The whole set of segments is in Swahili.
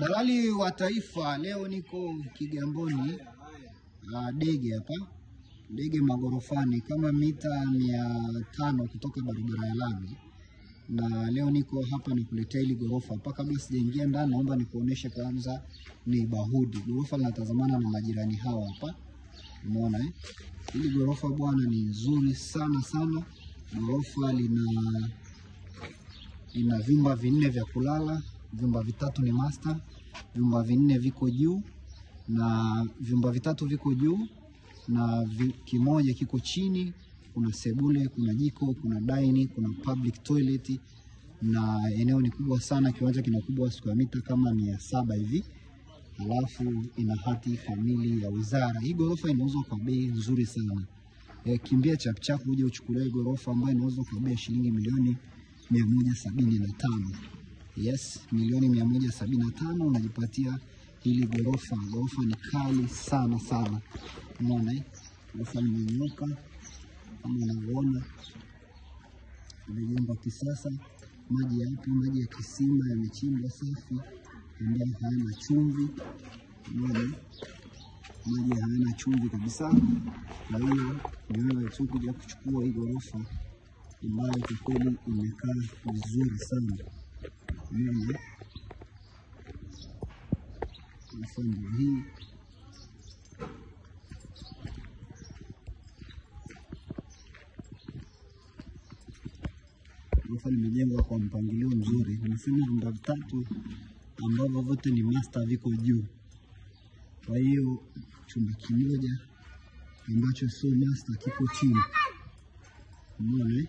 Dalali wa Taifa, leo niko Kigamboni Dege hapa, Dege magorofani kama mita 500 kutoka barabara ya lami, na leo niko hapa nikuletea hili gorofa hapa. Kabla sijaingia ndani, naomba nikuoneshe kwanza ni bahudi. Gorofa linatazamana na majirani hawa hapa, umeona eh? Hili gorofa bwana ni nzuri sana sana. Gorofa lina vyumba 4 vya kulala, vyumba 3 ni master, vyumba 4 viko juu na vyumba 3 viko juu na kimoja kiko chini. Kuna sebule, kuna jiko, kuna dining, kuna public toilet, na eneo ni kubwa sana. Kiwanja kina kubwa square mita kama 700 hivi. Alafu ina hati kamili ya wizara. Hii gorofa inauzwa kwa bei nzuri sana. Kimbia chapchap uje uchukulie gorofa ambayo inauzwa kwa bei ya shilingi milioni 175. Yes, milioni 175 unajipatia hili gorofa. Gorofa ni kali sana sana. Umeona eh? Gorofa limenyoka kama unavyoona, imejengwa kisasa. Maji yapo, maji ya kisima yamechimbwa safi, ambayo hayana chumvi. Umeona? Maji hayana chumvi kabisa. Kwa hiyo ni wewe tu kuja kuchukua hii gorofa ambayo kwa kweli imekaa vizuri sana. Umeona? Gorofa ndio hii. Gorofa limejengwa kwa mpangilio mzuri. Nimesema vyumba 3 ambavyo vyote ni master viko juu. Kwa hiyo chumba kimoja ambacho sio master kiko chini. Umeona eh?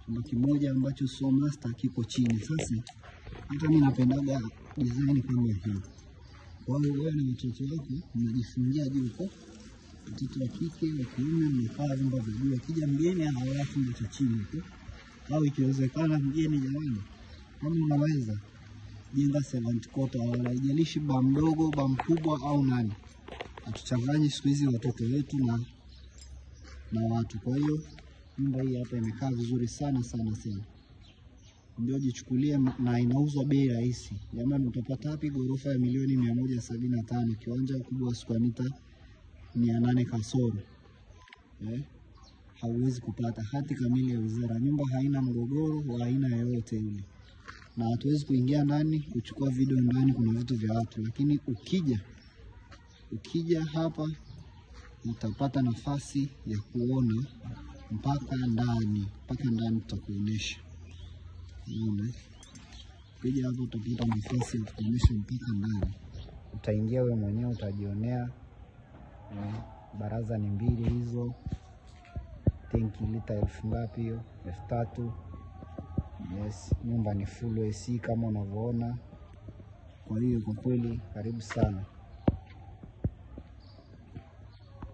Chumba kimoja ambacho sio master kiko chini. Sasa hata mimi napendaga design kama hii. Kwa hiyo wewe na watoto wako mnajifungia juu huko. Mtoto wa kike, wa kiume mnakaa vyumba vya juu. Akija mgeni analala chumba cha chini huko. Au ikiwezekana mgeni, jamani, kama unaweza jenga servant quarter, wala haijalishi ba mdogo ba mkubwa au nani. Hatuchanganyi siku hizi watoto wetu na watu. Kwa hiyo nyumba hii hapa imekaa vizuri sana sana sana. Ndio jichukulie, na inauzwa bei rahisi. Jamani, utapata wapi gorofa ya milioni 175, kiwanja kubwa square mita 800 kasoro? Hauwezi kupata. Hati kamili ya wizara. Nyumba haina mgogoro wa aina yoyote ile. Na hatuwezi kuingia ndani kuchukua video ndani, kuna vitu vya watu, lakini ukija hapa utapata nafasi ya kuona mpaka ndani. Mpaka ndani tutakuonesha. Unaona? Ukija hapa utapata nafasi ya kuonesha mpaka ndani. Utaingia wewe mwenyewe utajionea. Baraza ni 2 hizo. Tenki lita 1000 ngapi hiyo? 3000. Yes, nyumba ni full AC kama unavyoona. Kwa hiyo kwa kweli karibu sana.